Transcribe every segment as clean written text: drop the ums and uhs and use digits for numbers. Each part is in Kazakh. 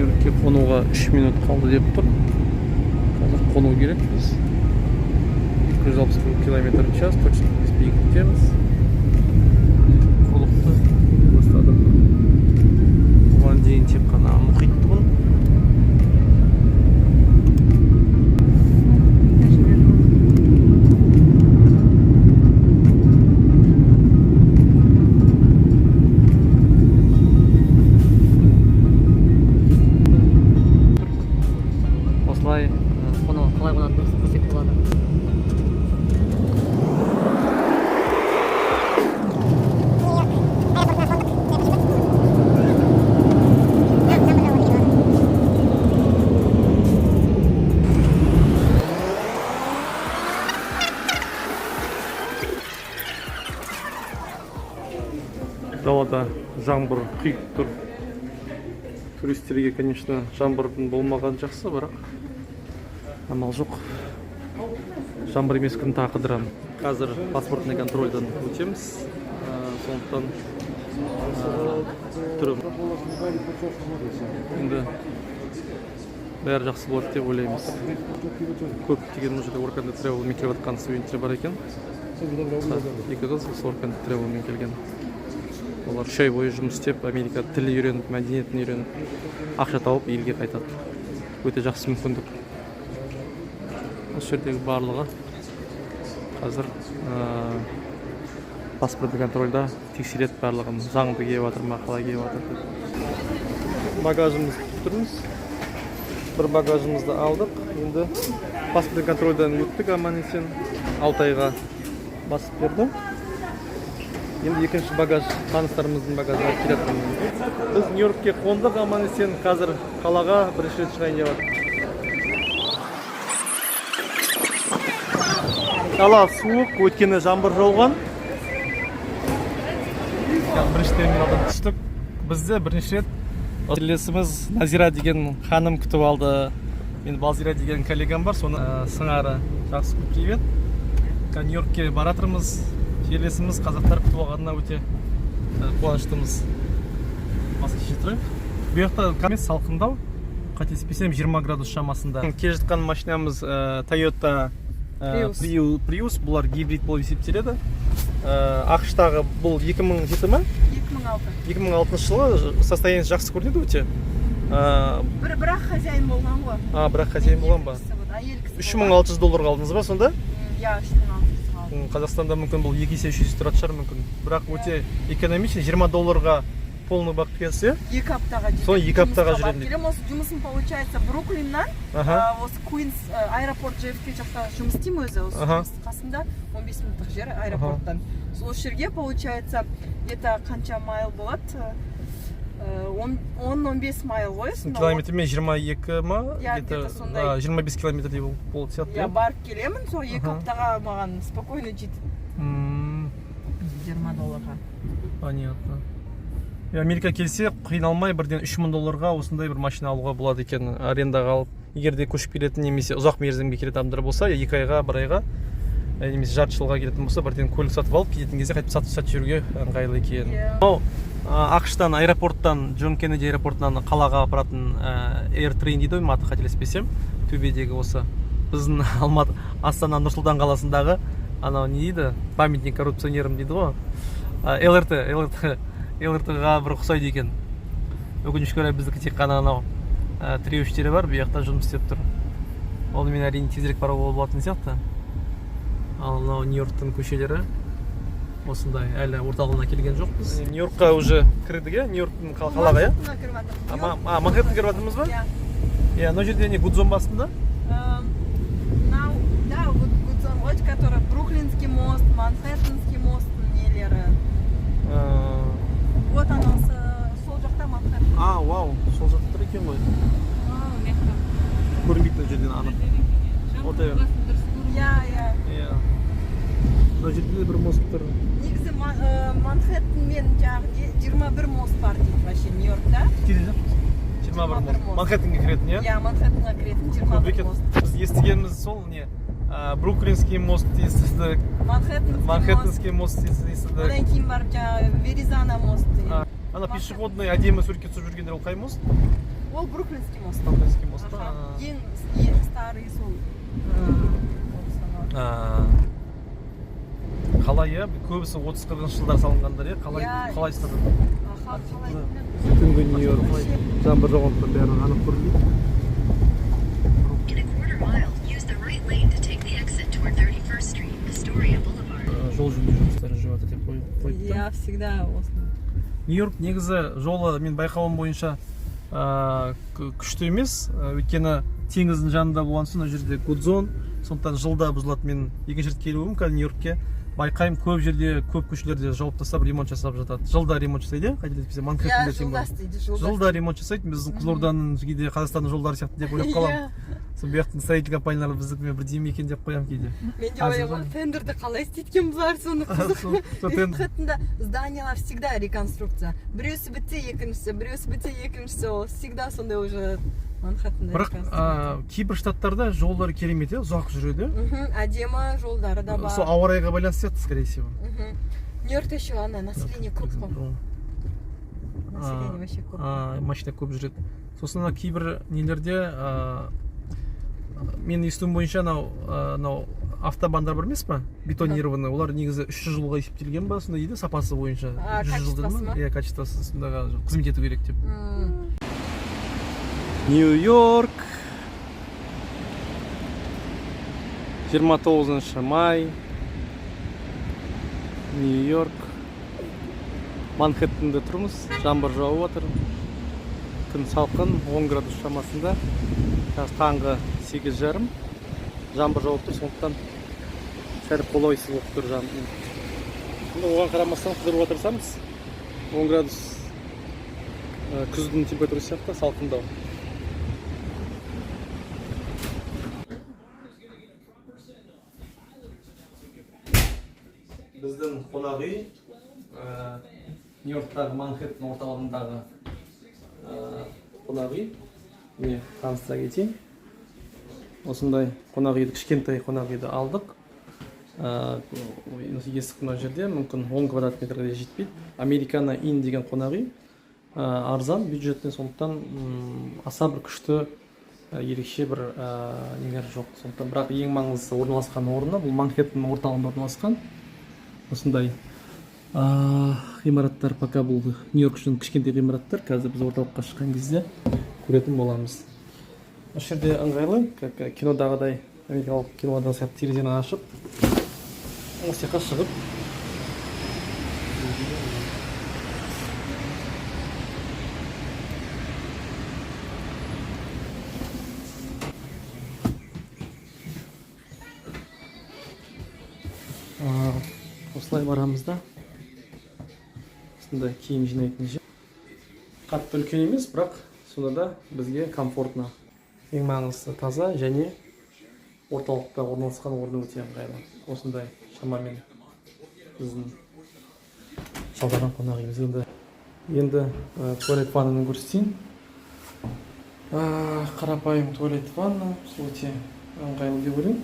Нью-Йоркке қонуға 3 минут қалды деп тұр. Қазір қону керек біз. 261 километр в час, точно біз биіктіктерміз. Құрлықты бастадық. Оған дейін тек қана мұхит тұғын. Осылай Қону, қалай қонатынымызды көрсек болады. Далада жаңбыр құйып тұр. Туристерге, конечно, жаңбырдың болмаған жақсы, бірақ амал жоқ. Жаңбыр емес күн тағы қыдырамын. Қазір паспортный контрольдан өтеміз. Сондықтан түрім енді бәрі жақсы болады деп ойлаймыз. Көптеген бұл жерде Work and Travel-мен келіп жатқан студенттер бар екен. Екі қыз осы Work and Travel-мен келген. Олар 3 ай бойы жұмыс істеп, Америка тілі үйреніп, мәдениетін үйреніп, ақша тауып, елге қайтады. Өте жақсы мүмкіндік. Осы жердегі барлығы қазір паспортный контрольда тексереді барлығын, заңды келіп жатыр ма, қалай келіп жатыр деп. Багажымызды күтіп тұрмыз. Бір багажымызды алдық. Енді паспортный контрольдан өттік аман есен. 6 айға басып берді. Енді екінші багаж, таныстарымыздың багажын алып келе жатырмыз. Біз Нью-Йоркке қондық аман есен. Қазір қалаға бірінші рет шығайын деп жатыр. Дала суық, өйткені жаңбыр жауған. Бірінші терминалдан түстік. Бізді бірінші рет жерлесіміз Назира деген ханым күтіп алды. Мен Балзира деген коллегам бар, соны сыңары. Жақсы, привет. Нью-Йоркке бара жатырмыз. Жерлесіміз қазақтар күтіп алғанына өте қуаныштымыз. Маска шеше тұрайық. Бұл жақта емес, салқындау, қателеспесем, 20 градус шамасында. Келе жатқан машинамыз Toyota Prius. Prius. Бұлар гибрид болып есептеледі. АҚШ-тағы бұл 2007 ма? 2006. 2006 жылы. Состояние сі жақсы көрінеді өте. Бір бірақ хозяин болған ғой. А, бірақ хозяин болған ба? Кісі, вот, әйел кісі. 3600 долларға алдыңыз ба сонда? Иә, 3600 алдым. Қазақстанда мүмкін бұл 2 есе, 3 есе тұратын шығар мүмкін, бірақ өте экономичный. 20 долларға полный бак құясыз, иә? 2 аптаға жетеді. Сол 2 аптаға Жұмысқа жүреді барып дейді. келемін. Осы жұмысым, получается, Бруклиннан осы Куинс, аэропорт JFK жақта жұмыс істеймін өзі. Осы жұмыс қасында, 15 минуттық жер аэропорттан. Сол жерге, получается, где-то қанша майл болады? 10-15 майл ғой сонда. Километрмен 22 ма? Иә, где-то сондай. 25 километрдей болатын сияқты. Иә, барып келемін. Сол екі аптаға маған спокойно жетеді. 20 долларға. Понятно. И Америка келсе, қиналмай бірден 3000 долларға осындай бір машина алуға болады екен арендаға алып. Егер де көшіп келетін немесе ұзақ мерзімге келетін адамдар болса, 2 айға, бір айға, немесе жарты жылға келетін болса, бірден көлік сатып алып, кететін кезде қайтып сатып жіберуге ыңғайлы екен. Иә. Мынау АҚШ-тан аэропорттан, Джон Кеннеди аэропортынан қалаға апаратын Air Train дейді ғой аты, қателеспесем. Төбедегі осы біздің Алматы, Астана, Нұр Сұлтан қаласындағы анау не дейді, памятник коррупционерам дейді ғой, ЛРТ, ЛРТ, ЛРТ-ға бір ұқсайды екен. Өкінішке орай, біздікі тек қана анау тіреуіштері бар, бұл жақта жұмыс істеп тұр. Онымен, әрине, тезірек баруға болатын сияқты. Ал мынау Нью-Йорктың көшелері осындай, әлі орталығына келген жоқпыз. Нью-Йоркқа уже кірдік, иә, Нью-Йорктың қалаға, иә? Манхэттенға кіріп жатырмыз. А, Манхэттен кіріп жатырмыз ба? Иә. Иә, мына жерде не, Гудзон басында? Мынау, да, вот Гудзон ғой, который Бруклинский мост, Манхэттенский мост нелері. Вот анаусы сол жақта Манхэттен. А, вау, сол жақта тұр екен ғой. Көрінбейді мына жерден анық. Вот. Иә. Иә, мына жерде де бір мост тұр. Негізі Манхэттен мен жаңағы 21 мост бар дейді вообще Нью-Йоркта. 21 21 мост. Мост. Манхэттенге кіретін, иә? Иә, Манхэттенға кіретін Көп 21 екен. Мост. Біз естігеніміз сол не, Бруклинский мост естідік. Манхэттенский мост. Манхэттенский мост естідік. Одан кейін барып жаңағы Веризано мост деген. Ана пешеходный, әдемі суретке түсіп жүргендер, ол қай мост? Ол Бруклинский мост. Бруклинский мост па? Аха. Ең старый сол болып саналады. А, қалай, иә, көбісі 30-40 жылдар салынғандар, иә, қалай Иә. қалай ұстады? Аха, қалай? Түнгі Нью Йорк, жаңбыр жауғандықтан бәрі анық көрінбейді. In a quarter mile, use the right lane to take the exit toward 31st Street, Astoria Boulevard. Жол жөндеу жұмыстары жүріп жатыр деп қойыпты. Иә, всегда осыны. Нью Йорк негізі жолы, мен байқауым бойынша, күшті емес, өйткені теңіздің жанында болған соң, мына жерде Гудзон, сондықтан жылда бұзылады. Мен екінші рет келуім қазір Нью Йоркке, байқаймын, көп жерде, көп көшелерде жауып тастап, ремонт жасап жатады. Жылда ремонт жасайды, иә, қателеспесем, Иә, Манхэттенде тем жылда более. істейді, жылда. Жылда ремонт жасайды. Біздің Қызылорданың, кейде Қазақстанның жолдары сияқты деп ойлап қаламын. Иә. Сол бұл жақтың строитель компаниялары біздікімен бірдей ме екен деп қоямын кейде. Мен де ойлаймын, тендерді қалай істейді екен бұлар, соны қызық. Сол тендер. Манхэттенда зданиялар всегда реконструкция. Біреусі бітсе, екіншісі, біреусі бітсе, екіншісі, ол всегда сондай уже Манхэттенда Бірақ реконструкция. Кейбір штаттарда жолдары керемет, иә, ұзақ жүреді. Әдемі жолдары да бар. Сол ауа райға байланысты сияқты, скорее всего. Нью Йоркта еще ана население көп қой. Население вообще көп. Машина көп жүреді. Сосын ана кейбір нелерде, мен естуім бойынша, анау автобандар бар емес па, бетонированный, олар негізі 300 жылға есептелген ба, сондай дейді, сапасы бойынша. А, 100 жыл деді качествосы ма? Иә, качествосы сондайға қызмет ету керек деп. Нью Йорк, 29 май, Нью Йорк, Манхэттенде тұрмыз. Жаңбыр жауып жатыр, күн салқын, 10 градус шамасында. Қазір таңғы 8:30. Жаңбыр жауып тұр, сондықтан сәл қолайсыз болып тұр. Енді оған қарамастан қыдыруға тырысамыз. 10 градус, күздің температурасы сияқты, салқындау. Біздің қонақ үй, Нью Йорктағы Манхэттен орталығындағы қонақ үй. Міне, таныстыра кетейін. Осындай қонақ үйді, кішкентай қонақ үйді алдық. Есік мына жерде, мүмкін 10 квадрат метрге де жетпейді. Американо Inn деген қонақ үй. Арзан, бюджетный, сондықтан аса бір күшті, ерекше бір нелер жоқ. Сондықтан, бірақ ең маңыздысы орналасқан орны, бұл Манхэттен орталығында орналасқан. Осындай ғимараттар, пока бұл Нью Йорк үшін кішкентай ғимараттар, қазір біз орталыққа шыққан кезде көретін боламыз. Осы жерде ыңғайлы, как кинодағыдай, америкалық кинолардағы сияқты, терезені ашып, осы жаққа шығып. Осылай барамыз да, осындай киім жинайтын жер. Қатты үлкен емес, бірақ сонда да бізге комфортно. Ең маңыздысы таза және орталықта орналасқан, орны өте ыңғайлы. Осындай шамамен біздің жалдаған қонақ үйіміз. Енді туалет, ваннаны көрсетейін. Қарапайым туалет, ванна, сол өте ыңғайлы деп ойлаймын.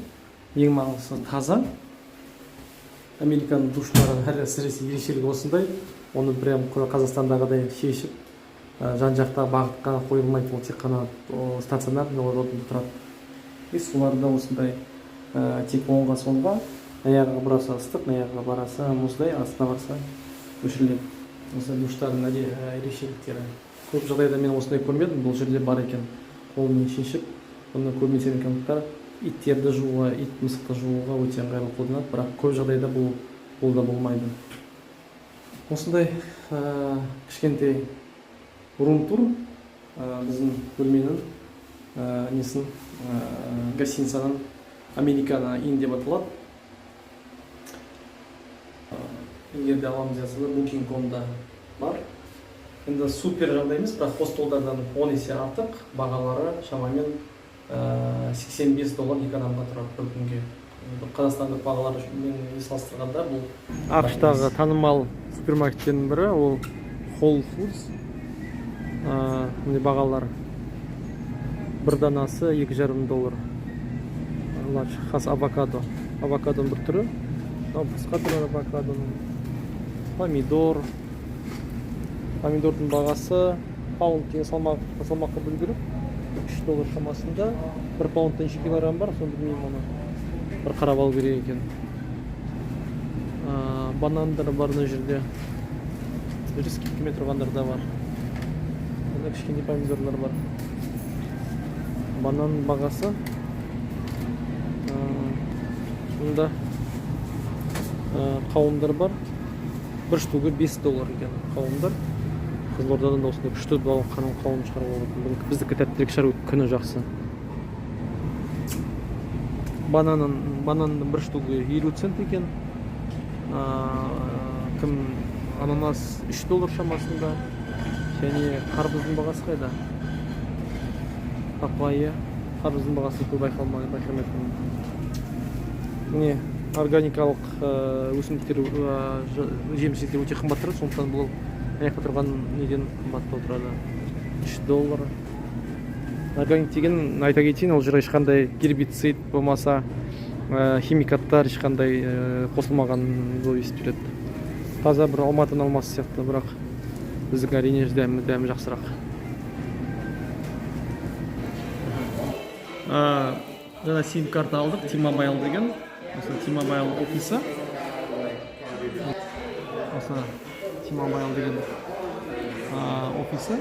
Ең маңыздысы таза. Американың душтары, әсіресе, ерекшелігі осындай, оны прям Қазақстандағыдай шешіп, жан жақта бағытқа қойылмайды, ол тек қана стационарный орында тұрады. И сулары да осындай, тек оңға, солға, мына жаққа барса ыстық, мына жаққа барса мұздай, астына барса өшіріледі. Осы душтардың ерекшеліктері. Көп жағдайда мен осындай көрмедім, бұл жерде бар екен, қолмен шешіп. Бұны көбінесе американдықтар иттерді жууға, ит мысықты жууға өте ыңғайлы қолданады, бірақ көп жағдайда бұл да болмайды. Осындай кішкентай рум тур, біздің бөлменің, несін, гостиницаның, Американо Inn деп аталады. Егер де аламыз десе, Booking.com'да бар. Енді супер жағдай емес, бірақ хостелдардан 10 есе артық. Бағалары шамамен 85 доллар екі адамға тұрады бір күнге. Қазақстандық бағалармен салыстырғанда бұл. АҚШ-тағы танымал супермаркеттердің бірі ол Whole Foods. Міне бағалар: бір данасы 2,5 доллар. Large Hass авокадо, авокадоның бір түрі мынау, басқа түрі авокадоның. Помидор, помидордың бағасы Паунд деген салмақ, салмаққа бөлу керек. 3 доллар шамасында. 1 паундта неше килограмм бар, соны білмеймін, оны бір қарап алу керек екен. Банандар бар мына жерде. Бұл жерде скидкамен тұрғандар да бар. Мына кішкене помидорлар бар. Банан бағасы мында қауындар бар. Бір штугы 5 доллар екен қауындар. Қызылордадан да осындай күшті қауын шығаруға болатын. Біздікі тәттірек шығар, күні жақсы. Бананның бір штугы 50 цент екен. Кім, ананас 3 доллар шамасында. Және қарбыздың бағасы қайда? Папайя. Қарбыздың бағасы көп байқалмай тұрмын. Міне, органикалық өсімдіктер, жеміс жидектер өте қымбат тұрады, сондықтан бұл ана жақта тұрған неден қымбаттау тұрады. 3 доллар. Органик деген, айта кетейін, ол жерде ешқандай гербицид болмаса химикаттар ешқандай қосылмаған болып есептеледі. Таза бір Алматының алмасы сияқты, бірақ біздің, әрине, дәмі жақсырақ. Жаңа сим карта алдық, T-Mobile деген. Осы T-Mobile офисі. Осы T-Mobile деген офисі.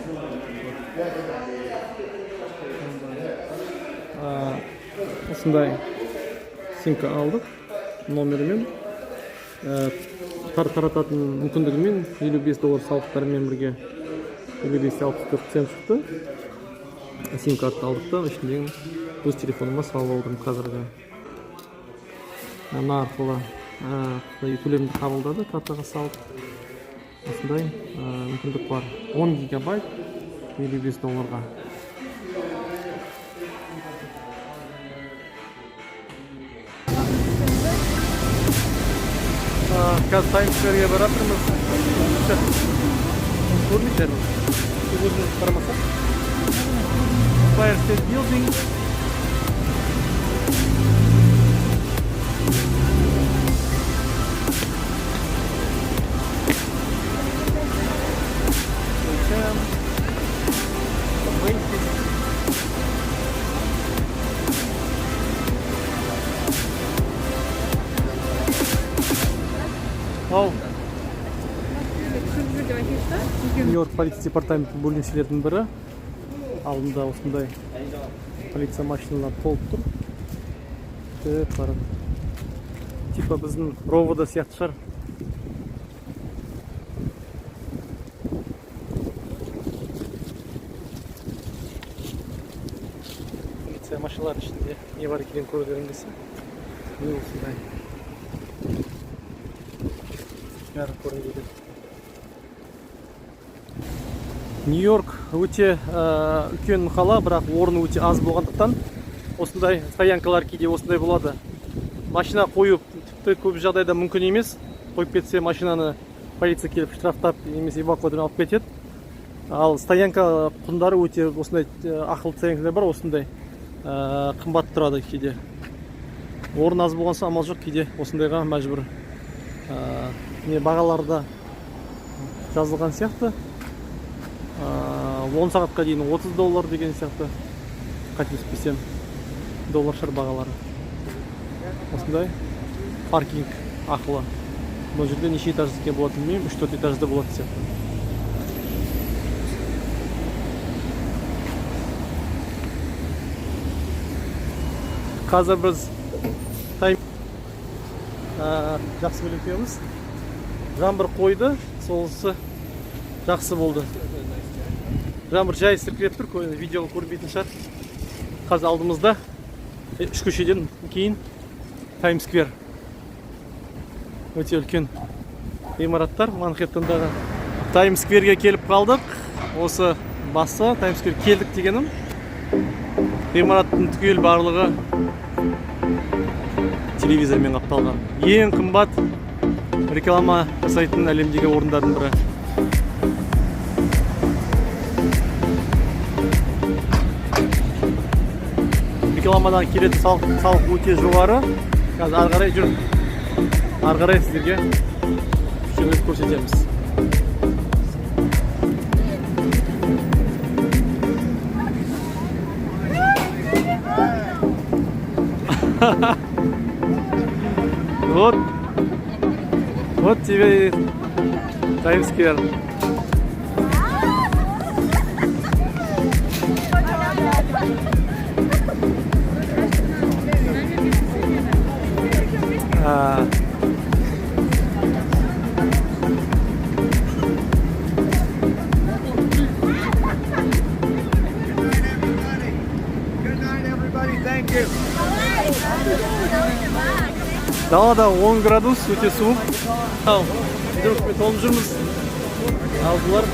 Осындай симка алдық номерімен, тарататын мүмкіндігімен. 55 доллар салықтарымен бірге 55,64 цент шықты. Сим карта алдық та, ішіндегі өз телефоныма салып алдым. Қазіргі мына арқылы төлемді қабылдады, картаға салып. Осындай мүмкіндік бар. 10 гигабайт 55 долларға. Қазір Таймс Скверге бара жатырмыз. Көрмейді бәрібір. Өзіміз қарамасақ. Empire State Building. H&M, Macy's. Ау. Кіріп жүр деп айтайыншы. Нью-Йорк полиция департаменті бөлімшелерінің бірі. Алдында осындай полиция машиналары толып тұр. Күтіп барады. Типа біздің РОВД сияқты шығар. Полиция машиналардың ішінде не бар екенін көргің келсе, міне, осындай бәрі көрінеді. Нью-Йорк өте үлкен қала, бірақ орны өте аз болғандықтан, осындай стоянкалар кейде осындай болады. Машина қою тіпті көп жағдайда мүмкін емес. Қойып кетсе машинаны, полиция келіп штрафтап немесе эвакуатормен алып кетеді. Ал стоянка құндары өте, осындай ақылды стоянкалар бар, осындай қымбат тұрады кейде. Орын аз болған соң, амал жоқ, кейде осындайға мәжбүр. Не, бағаларда жазылған сияқты. 10 сағатқа дейін 30 доллар деген сияқты, қателеспесем, доллар шығар бағалары. Осындай паркинг ақылы. Бұл жерде неше этаж екен болатынын білмеймін, 3-4 этажда болатын сияқты. Қазір біз тайм жақсы екеуміз. Жаңбыр қойды, солысы жақсы болды. Жаңбыр жай сіркіреп тұр, видеоға көрінбейтін шығар. Қазір алдымызда үш көшеден кейін Таймс Сквер. Өте үлкен ғимараттар Манхэттендағы. Таймс Скверге келіп қалдық. Осы басы Таймс Сквер келдік дегенім. Ғимараттың түгел барлығы телевизормен қапталған. Ең қымбат реклама жасайтын әлемдегі орындардың бірі. Рекламадан келетін салық өте жоғары. Қазір ары қарай жүр. Ары қарай сіздерге жүріп көрсетеміз. Вот. Вот тебе и Таймс Сквер. А, Good night, everybody. Thank you. Далада 10 градус, өте суық. Ал, вдруг тоңып жүрміз. Ал бұлар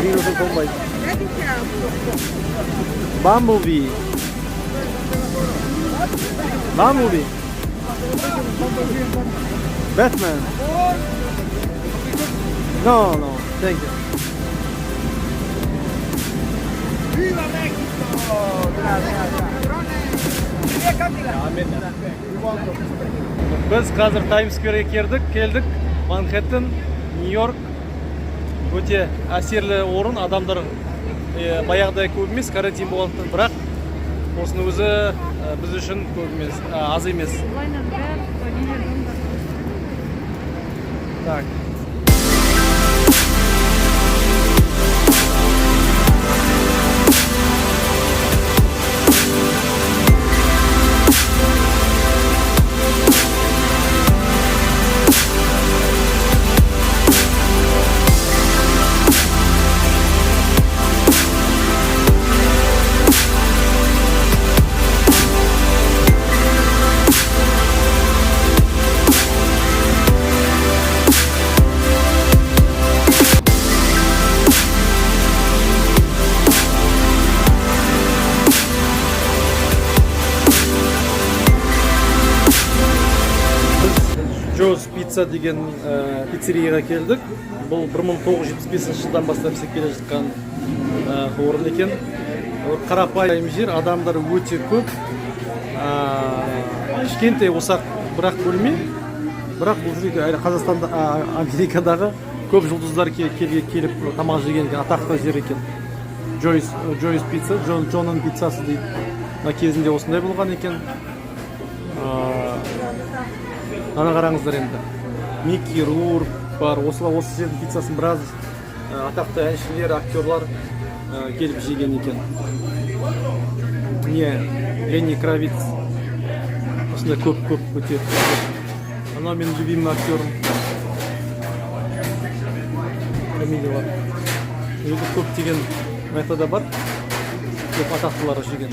ең тоңбайды. Бамблби. Бамблби. Бэтмен. No, no, thank you. ¡Viva México! Gracias. Біз қазір Таймс Скверге келдік. Манхэттен, Нью-Йорк. Өте әсерлі орын. Адамдар баяғыдай көп емес, карантин болғандықтан, бірақ осының өзі біз үшін көп емес, аз емес. Так. Біз Джоз Пицца деген пиццерияға келдік. Бұл 1975 жылдан бастап істеп келе жатқан орын екен. Ол қарапайым жер, адамдар өте көп. Кішкентай, ұсақ, бірақ бөлме. Бірақ бұл жерге әлі Қазақстанда, Америкадағы көп жұлдыздар келіп тамақ жеген екен, атақты жер екен. Джойс Пицца, Джонның пиццасы дейді. Мына кезінде осындай болған екен. Ана қараңыздар енді. Микки Рурк бар. Осы жердің пиццасын біраз атақты әншілер, актерлар келіп жеген екен. Не, Ленни Кравиц. Осындай көп-көп өте. Анау менің любимый актерім. Фамилиялар. Бұл жерде көптеген мына да бар. Көп атақтылар жеген.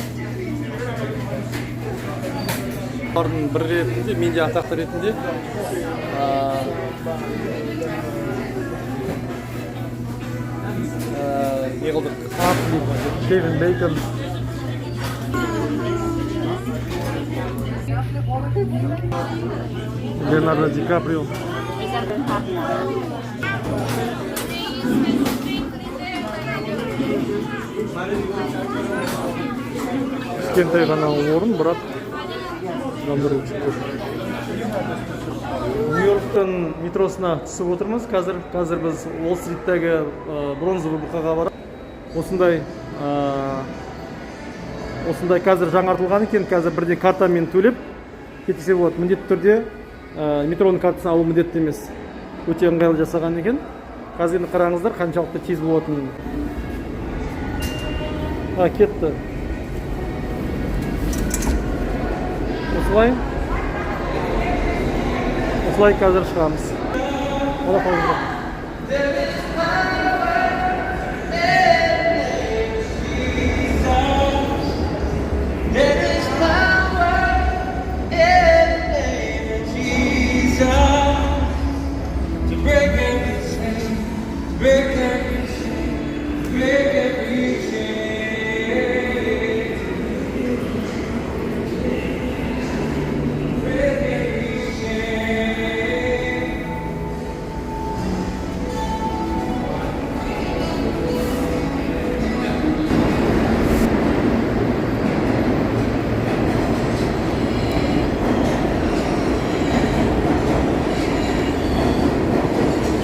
Олардың бірі ретінде, мен де атақты ретінде, не қылдық? Кевин Бейкон. Леонардо Ди Каприо. Кішкентай ғана орын, бірақ адамдар өте көп. Нью-Йорктың метросына түсіп отырмыз. Қазір біз Уолл-стриттегі бронзовый бұқаға барып, осындай қазір жаңартылған екен. Қазір бірден картамен төлеп кетсе болады. Міндетті түрде метроның картасын алу міндетті емес. Өте ыңғайлы жасаған екен. Қазір енді қараңыздар, қаншалықты тез болатынын. А, кетті. Осылай. Осылай қазір шығамыз. Ола қалыңыздар. There is power in the name of Jesus to break every chain, break every chain, break every chain. Break every chain.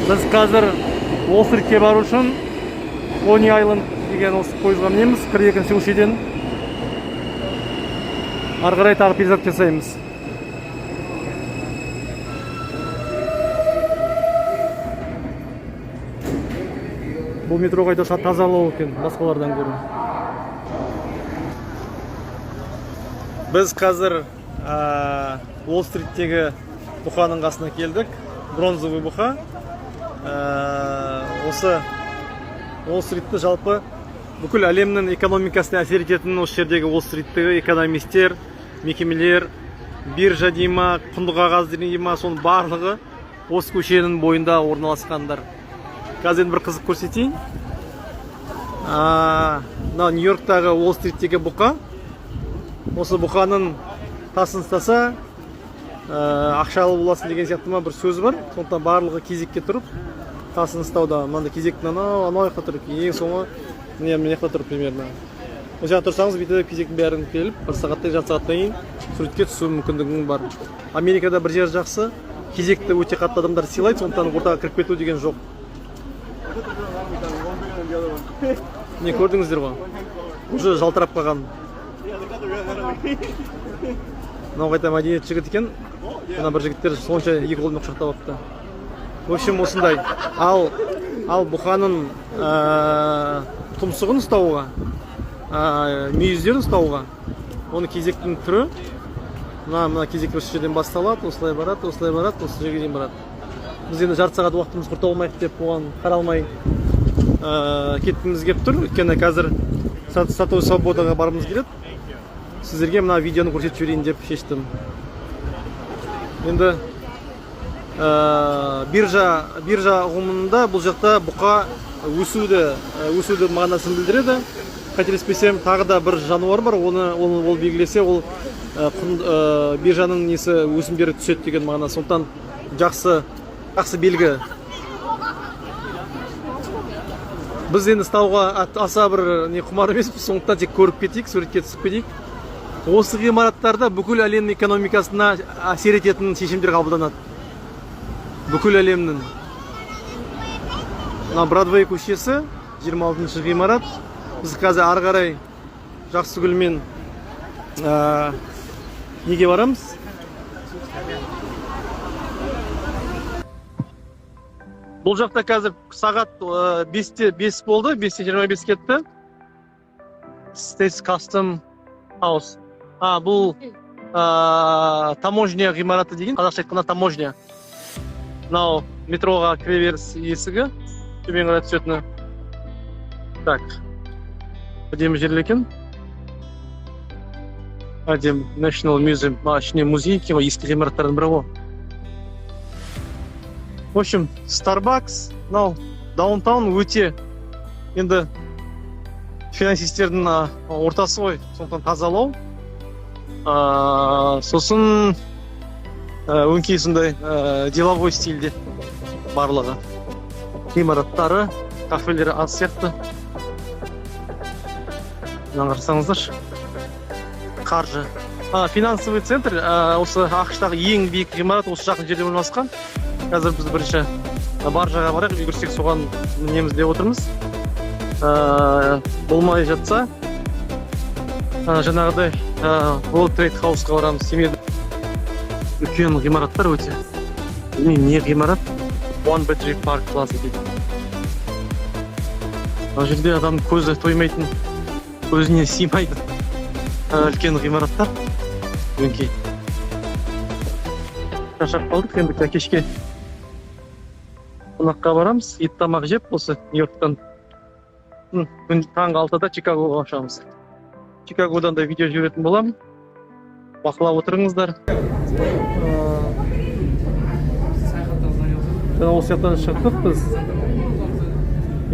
Біз қазір Уолл-стритке бару үшін Кони Айленд деген осы пойызға мінеміз, 42 көшеден. Ары қарай тағы пересадка жасаймыз. Бұл метро қайта тазалау екен басқалардан гөрі. Біз қазір Уолл Стриттегі бұқаның қасына келдік. Бронзовый бұқа. Осы Уолл Стритті жалпы бүкіл әлемнің экономикасына әсер ететін осы жердегі Уолл Стриттегі экономистер, мекемелер, биржа дей ма, құнды қағаз дей ма, соның барлығы осы көшенің бойында орналасқандар. Қазір енді бір қызық көрсетейін. Мынау Нью-Йорктағы Уолл Стриттегі бұқа. Осы бұқаның тасын ұстаса, ақшалы боласың деген сияқты ма бір сөз бар. Сондықтан барлығы кезекке тұрып, тасын ұстауда. Мынандай кезектің анау анау жақта тұр екен. Ең соңы міне мына жақта тұр примерно. Осы жақта тұрсаңыз, бүйтіп кезектің бәрін келіп, бір сағаттай, жарты сағаттан кейін суретке түсу мүмкіндігің бар. Америкада бір жері жақсы, кезекті өте қатты адамдар сыйлайды, сондықтан ортаға кіріп кету деген жоқ. Не көрдіңіздер ғой, уже жалтырап қалған. Мынау қайта мәдениетті жігіт екен. Мына бір жігіттер сонша екі қолымен құшақтап алыпты. В общем, осындай. Ал бұқаның тұмсығын ұстауға, мүйіздерін ұстауға, оны кезектің түрі мына кезек осы жерден басталады, осылай барады, осылай барады, осы жерге дейін барады. Біз енді жарты сағат уақытымызды құрта алмайық деп, оған қаралмай кеткіміз келіп тұр, өйткені қазір Статуя Свободаға барғымыз келеді. Сіздерге мына видеоны көрсетіп жіберейін деп шештім. Енді биржа ұғымында бұл жақта бұқа өсуді мағынасын білдіреді. Қателеспесем, тағы да бір жануар бар, оны ол белгілесе, ол биржаның несі, өсімдері түседі деген мағына. Сондықтан жақсы белгі. Біз енді ұстауға аса бір не құмар емеспіз, сондықтан тек көріп кетейік, суретке түсіп кетейік. Осы ғимараттарда бүкіл әлемнің экономикасына әсер ететін шешімдер қабылданады, бүкіл әлемнің. Мына Бродвей көшесі, 26 ғимарат. Біз қазір ары қарай Жақсыгүлмен неге барамыз? Бұл жақта қазір сағат 4:55 болды, 4:25 кетті. States Custom House. Бұл таможня ғимараты деген, қазақша айтқанда, таможня. Мынау метроға кіреберіс есігі, төмен қарай түсетіні. Так, әдемі жерлер екен, әдемі. National Museum, ішіне музей екен ғой, ескі ғимараттардың бірі ғой. В общем, Starbucks. Мынау даунтаун өте енді финансистердің ортасы ғой, сондықтан тазалау, сосын өңкей сондай деловой стильде барлығы ғимараттары, кафелері аз сияқты. Мынаны қарасаңыздаршы, қаржы, финансовый центр. Осы АҚШ-тағы ең биік ғимарат осы жақын жерде орналасқан. Қазір біз бірінші баржаға барайық, үлгерсек, соған мінеміз деп отырмыз. Болмай жатса, жаңағыдай World Trade House-қа барамыз. Семейде үлкен ғимараттар өте. Білмеймін, не ғимарат. One Battery Park Plaza дейді. Мына жерде адам көзі тоймайтын, көзіне сыймайтын үлкен ғимараттар өңкей. Шаршап қалдық енді. Кешке қонаққа барамыз, ет тамақ жеп, осы Нью Йорктан таңғы 6-да Чикагоға ұшамыз. Чикагодан да видео жіберетін боламын, бақылап отырыңыздар. Жаңа осы жақтан шықтық біз,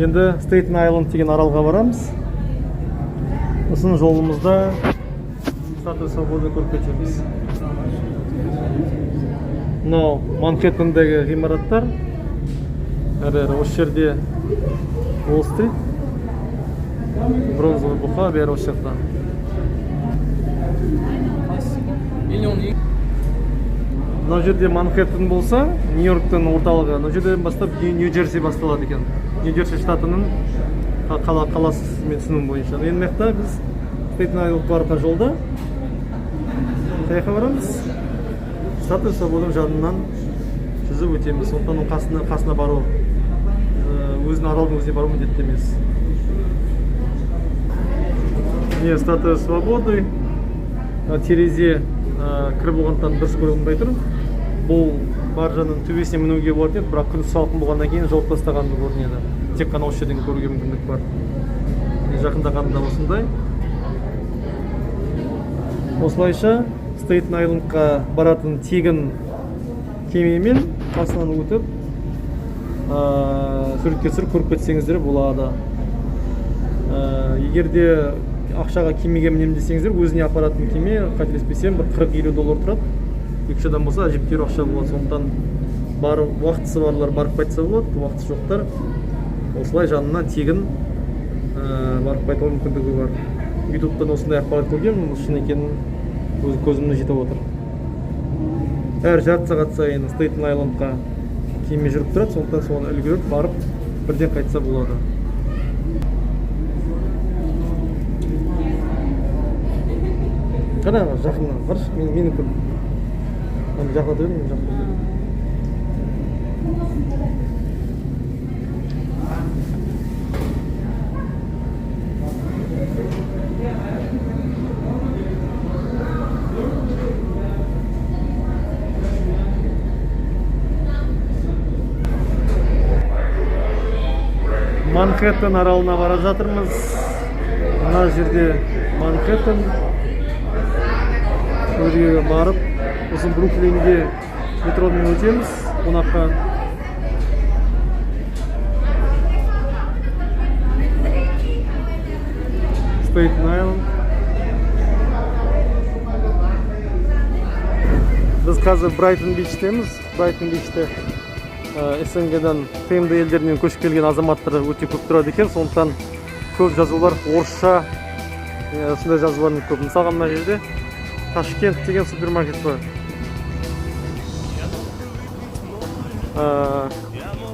енді Стейтен Айленд деген аралға барамыз. Сосын жолымызда Статуя Свободы көріп кетеміз. Мынау Манхэттендегі ғимараттар әрі осы жерде. Уолл Стрит, бронзовый бұқа, бәрі осы жақта. Миллион. Мына жерде Манхэттен болса, Нью Йорктың орталығы, мына жерден бастап Нью Джерси басталады екен. Нью Джерси штатының қаласы, мен түсінуім бойынша. Енді мына жақта біз Стейтен Айленд баратын жолда. Қай жаққа барамыз? Статуя Свободаның жанынан жүзіп өтеміз. Сондықтан оның қасына бару, өзінің аралдың өзіне бару міндетті емес. Міне, Статуя Свободы. Терезе кір болғандықтан дұрыс көрінбей тұр. Бұл баржаның төбесіне мінуге болатын еді, бірақ күн салқын болғаннан кейін жауып тастаған көрінеді. Тек қана осы жерден көруге мүмкіндік бар. Міне, жақындағанда осындай. Осылайша Стейтен Айлендқа баратын тегін кемемен қасынан өтіп, суретке түсіріп, көріп кетсеңіздер болады. Егер де ақшаға кемеге мінемін десеңіздер, өзіне апаратын кеме, қателеспесем, бір 40-50 доллар тұрады. Екі үш адам болса, әжептәуір ақша болады. Сондықтан бар уақытысы барлар барып қайтса болады, уақыты жоқтар осылай жанына тегін барып қайтуға мүмкіндігі бар. Ютубтан осындай ақпарат көргенмін, шын екенін өз көзімнен жетіп отыр. Әр жарты сағат сайын Стейтен Айлендқа кеме жүріп тұрады, сондықтан соны үлгеріп барып, бірден қайтса болады. Қара, жақыннан қарашы, мені көр. Ана жақындата бер, мен жақындата бер. Манхэттен аралына бара жатырмыз. Мына жерде Манхэттен. Сол жерге барып, сосын Бруклинге метромен өтеміз қонаққа. Стейтен Айленд. Біз қазір Брайтон Бичтеміз. Брайтон Бичте СНГ-дан, ТМД елдерінен көшіп келген азаматтар өте көп тұрады екен. Сондықтан көп жазулар орысша, сондай жазулар көп. Мысалға, мына жерде Ташкент деген супермаркет бар.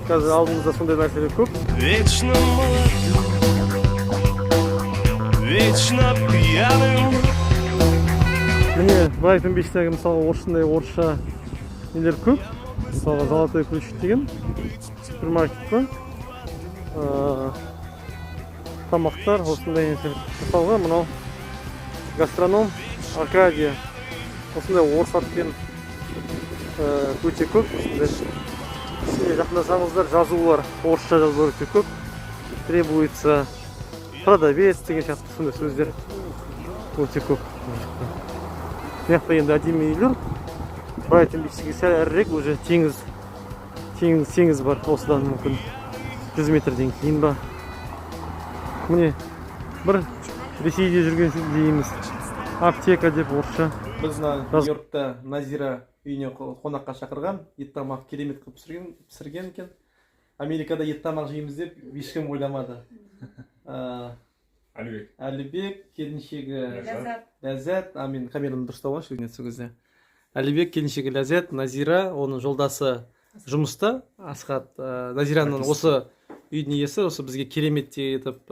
Қазір алдымызда сондай нәрселер көп. Вечно молодым, вечно пьяным. Міне, Брайтон Бичтегі, мысалға, осындай орысша нелер көп. Мысалға, Золотой ключ деген супермаркет бар. Тамақтар осындай нәрселер. Мысалға, мынау гастроном Аркадия. Осындай орыс атпен өте көп. Осындай ішіне жақындасаңыздар, жазулар, орысша жазулар өте көп. Требуется продавец деген сияқты сондай сөздер өте көп. Мына жақта енді әдемі үйлер. Брайтон Бичке сәл әрірек уже теңіз бар. Осыдан мүмкін 100 метрден кейін ба. Міне, бір Ресейде жүрген дейміз. Аптека деп орысша. Біз мына Нью-Йоркта Назира үйіне қонаққа шақырған, ет тамақ керемет қылып пісірген екен. Америкада ет тамақ жейміз деп ешкім ойламады. Әлібек. Әлібек, келіншегі Ләззат. Ләззат, а мен камераны дұрыстап алайыншы өзіне сол кезде. Әлібек, келіншегі Ләззат, Назира, оның жолдасы жұмыста, Асхат, Назираның осы үйдің иесі, осы бізге керемет етіп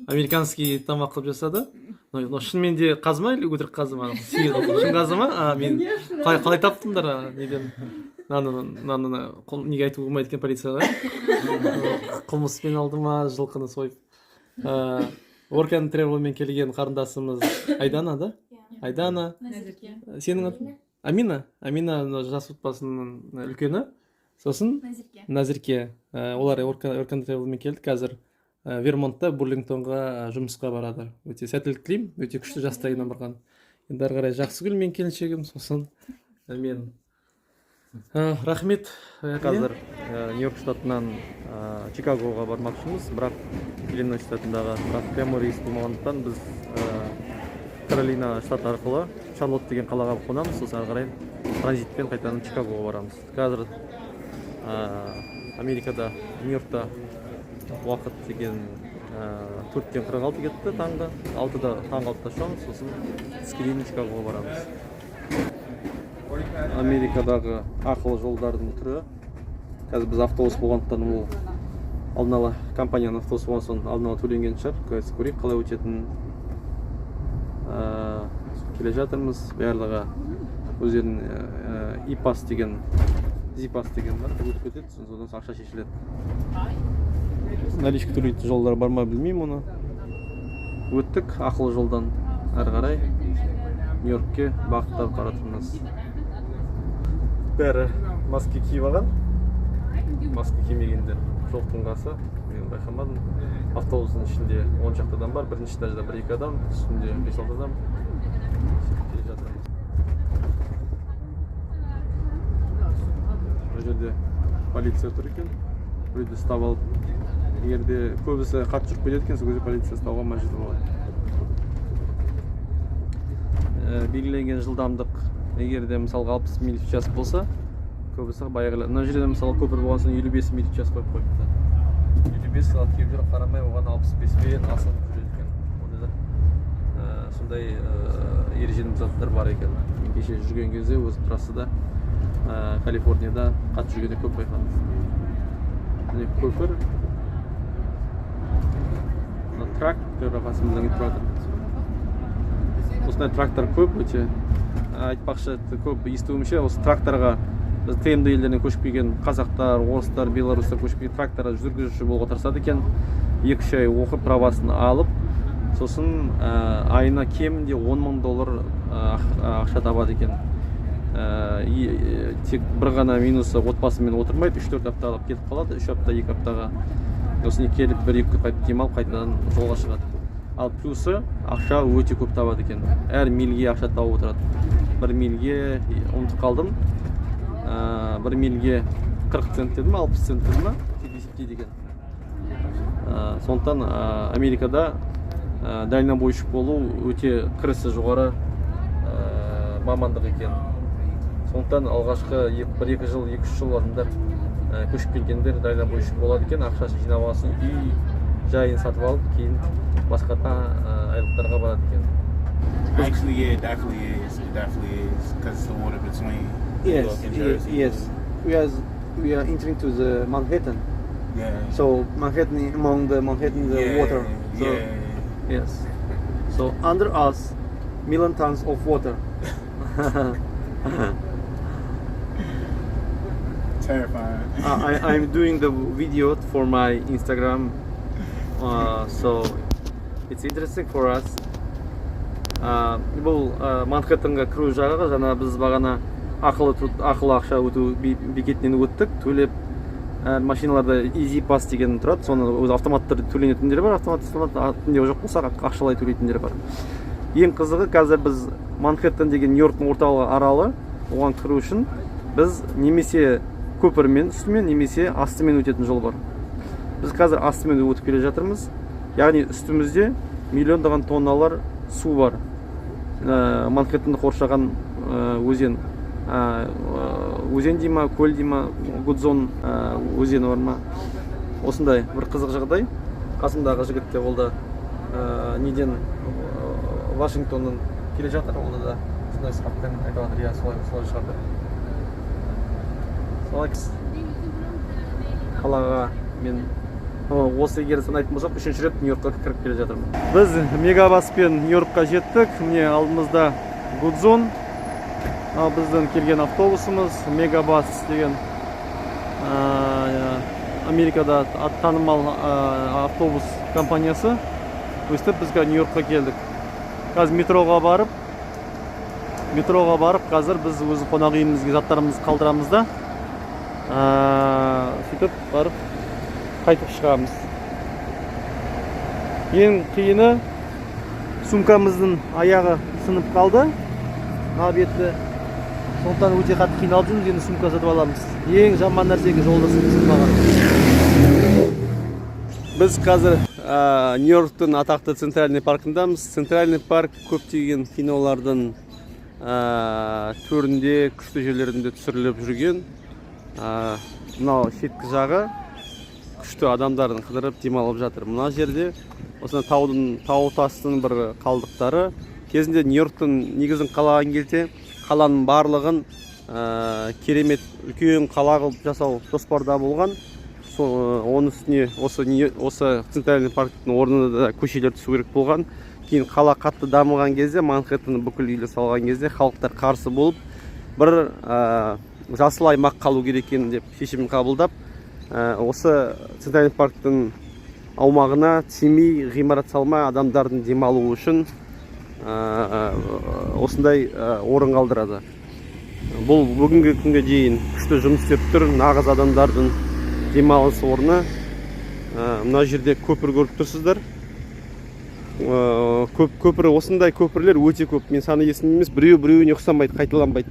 американский тамақ қылып жасады. Но шынымен де қазы ма или өтірік қазы ма? Сиыр шын қазы ма? А, мен қалай таптыңдар, а, неден? Мынаны неге айтуға болмайды екен полицияға? Қылмыспен алды ма жылқыны сойып? Work and Travelмен келген қарындасымыз Айдана, да? Айдана. Назерке. Сенің атың? Амина. Амина мына жас отбасының үлкені. Сосын Назерке. Назерке. Олар Work and Travelмен келді. Қазір Вермонтта Бурлингтонға жұмысқа барады. Өте сәттілік тілеймін. Өте күшті жастайынан барған. Енді ары қарай Жақсыгүл мен келіншегім, сосын мен. Рахмет. Қазір Нью-Йорк штатынан Чикагоға бармақшымыз, бірақ Иллинойс штатындағы, бірақ прямой рейс болмағандықтан біз Каролина штаты арқылы Шарлотт деген қалаға қонамыз, сосын ары қарай транзитпен қайтадан Чикагоға барамыз. Қазір Америкада, Нью-Йоркта уақыт деген 4:46 кетті таңғы, 6-да, таңғы 6-да ұшамыз, сосын түске дейін Чикагоға барамыз. Америкадағы ақылы жолдардың түрі. Қазір біз автобус болғандықтан, ол алдын ала компанияның автобусы болған соң алдын ала төленген шығар. Қазір көрейік қалай өтетінін. Келе жатырмыз. Барлығы өздерінің E-Pass деген, E-Pass деген бар, өтіп кетеді, содан соң ақша шешіледі. Наличка төлейтін жолдар бар ма, білмеймін оны. Өттік ақылы жолдан, әрі қарай Нью Йоркке бағыттап бара жатырмыз. Бәрі маска киіп алған, маска кимегендер жоқтың қасы, мен байқамадым. Автобустың ішінде 10 шақты адам бар, бірінші этажда бір екі адам, үстінде бес алты адам. Сөйтіп келе жатырмыз. Мына жерде полиция тұр екен. Біреуді ұстап алып, егер де көбісі қатты жүріп кетеді екен, сол кезде полиция ұстауға мәжбүр болады. Белгіленген жылдамдық егер де, мысалға, 60 миль в час болса, көбісі баяғы. Мына жерде, мысалы, көпір болған соң, 55 миль в час қойып қойыпты. 55, ал кейбіреулер қарамай оған 65-пен асығып жүреді екен. Ондайлар, сондай ережені бұзатындар бар екен. Мен кеше жүрген кезде өзім трассада, Калифорнияда қатты жүргенде көп байқадым. Міне, көпір. Мына трактор қасымыздан кетіп жатыр. Осындай трактор көп өте. Айтпақшы, көп естуімше, осы тракторға біз ТМД елдерінен көшіп келген қазақтар, орыстар, белорустар көшіп келген, тракторға жүргізуші болуға тырысады екен. 2-3 ай оқып, правасын алып, сосын айына кемінде 10 мың доллар ақша табады екен. Тек бір ғана минусы: отбасымен отырмайды, 3-4 апталап кетіп қалады, 3 апта, 2 аптаға. Сосын келіп, бір екі күн қайтып демалып, қайтадан жолға шығады. Ал плюсы: ақша өте көп табады екен, әр мильге ақша тауып отырады. Бір мильге, ұмытып қалдым, бір мильге 40 цент деді ма, 60 цент деді ма, сөйтіп есептейді екен. Сондықтан Америкада дальнобойщик болу өте кірісі жоғары мамандық екен. Сондықтан алғашқы 1-2 жыл, 2-3 жыл адамдар, көшіп келгендер дальнобойщик болады екен. Ақшасын жинап алсын, үй жайын сатып алып, кейін басқа да айлықтарға барады екен. Actually, yeah, it definitely is. It definitely is because it's the water between New York and Jersey. Yes. We are entering to the Manhattan. So Manhattan, among the Manhattan, the water. So, yes. So under us, million tons of water. Terrifying. I'm doing the video for my Instagram, so it's interesting for us. Бұл Манхэттенға кіру жағы. Жаңа біз бағана ақылы ақша өту бекетінен өттік, төлеп. Машиналарда E-Pass деген тұрады, соны өзі автоматты түрде төленетіндер бар, автоматты салады, жоқ болса, ақшалай төлейтіндер бар. Ең қызығы, қазір біз Манхэттен деген Нью Йорктың орталық аралы, оған кіру үшін біз немесе көпірмен үстімен, немесе астымен өтетін жол бар. Біз қазір астымен өтіп келе жатырмыз, яғни үстімізде миллиондаған тонналар су бар. Манхэттенді қоршаған өзен, өзен дей ма, көл дей ма, Гудзон өзені бар ма, осындай бір қызық жағдай. Қасымдағы жігіт те, ол да неден, Вашингтоннан келе жатыр, ол да сондай сұрақпен айтып жатыр, иә, солай, солай шығар деп. Солай қалаға мен осы, егер санайтын болсақ, үшінші рет Нью Йоркқа кіріп келе жатырмын. Біз Мегабаспен Нью Йоркқа жеттік. Міне, алдымызда Гудзон. Ал біздің келген автобусымыз Мегабас деген, Америкада танымал автобус компаниясы. Өстіп біз Нью Йоркқа келдік. Қазір метроға барып, қазір біз өз қонақ үйімізге заттарымызды қалдырамыз да, сөйтіп барып қайтып шығамыз. Ең қиыны, сумкамыздың аяғы сынып қалды, мына беті. Сондықтан өте қатты қиналып жүрміз. Енді сумка сатып аламыз. Ең жаман нәрсе екен жолда сумка сынып қалған. Біз қазір Нью Йорктың атақты Центральный паркындамыз. Центральный парк көптеген кинолардың төрінде, күшті жерлерінде түсіріліп жүрген. Мынау шеткі жағы күшті, адамдардың қыдырып демалып жатыр. Мына жерде осындай таудың, тау тастың бір қалдықтары. Кезінде Нью Йорктың негізін қалаған кезде қаланың барлығын керемет үлкен қала қылып жасау жоспарда болған. Оның үстіне осы Центральный парктың орнына да көшелер түсу керек болған. Кейін қала қатты дамыған кезде, Манхэттен бүкіл үйлер салған кезде халықтар қарсы болып, бір жасыл аймақ қалу керек екен деп шешім қабылдап, осы Центральный парктың аумағына тимей, ғимарат салмай, адамдардың демалуы үшін осындай орын қалдырады. Бұл бүгінгі күнге дейін күшті жұмыс істеп тұр, нағыз адамдардың демалыс орны. Мына жерде көпір көріп тұрсыздар. Көп көпір, осындай көпірлер өте көп. Мен саны есімде емес, біреу біреуіне ұқсамайды, қайталанбайды.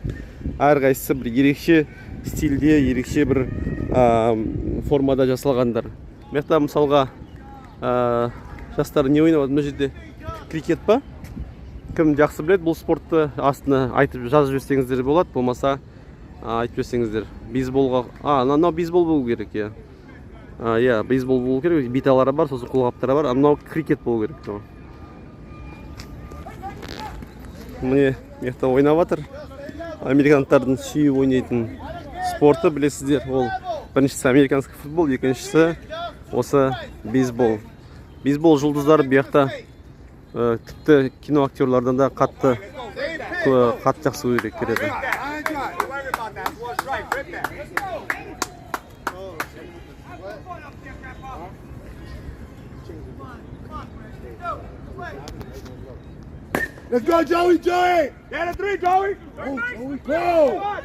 Әрқайсысы бір ерекше стильде, ерекше бір формада жасалғандар. Мына жақта мысалға жастар не ойнап жатыр? Мына жерде крикет па? Кім жақсы біледі бұл спортты, астына айтып жазып жіберсеңіздер болады, болмаса айтып жіберсеңіздер. Бейсболға, мынау бейсбол болу керек, иә. Иә, бейсбол болу керек, биталары бар, сосын қолғаптары бар, а мынау крикет болу керек. Мынау. Міне, мына жақта ойнап жатыр. Американдықтардың сүйіп ойнайтын спорты, білесіздер, ол біріншісі американский футбол, екіншісі осы бейсбол. Бейсбол жұлдыздары бұл жақта тіпті кино актерлардан да қатты қатты жақсы көреді. Line drive. Don't worry about that. That's one strike. Rip that. Let's go. Let's go, Joey, Joey! Down to three, Joey! Go, Joey, go!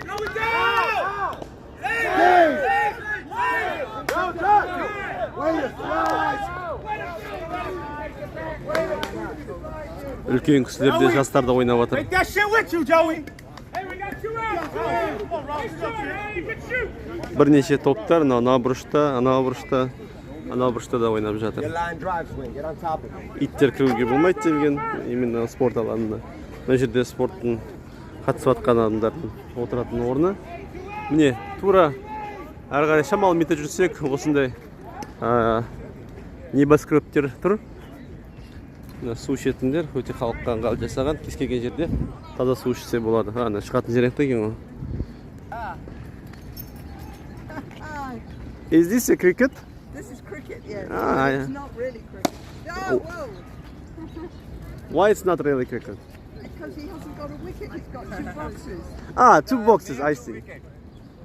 Joey, down! Save! Go, Chuck! Way to slide! Үлкен кісілер де, жастар да ойнап жатыр. Take that shit with you, Joey! Hey, we got two outs! Come on, Rob. You can shoot! Бірнеше топтар мынау ана бұрышта, ана бұрышта, ана бұрышта да ойнап жатыр. Line drive swing. Get on top of it. Иттер кіруге болмайды делген именно спорт алаңына. Мына жерде спорттың қатысып жатқан адамдардың отыратын орны. Міне, тура әрі қарай шамалы метр жүрсек, осындай небоскребтер тұр. Мына су ішетіндер өте халыққа ыңғайлы жасаған, кез келген жерде таза су ішсе болады. Ана шығатын жер екен ғой. Is this a cricket? This is cricket, yeah. Ah, It's yeah. not really cricket. Oh, whoa! Why it's not really cricket? Because he hasn't got a wicket, he's got two boxes. Ah, two boxes, I see.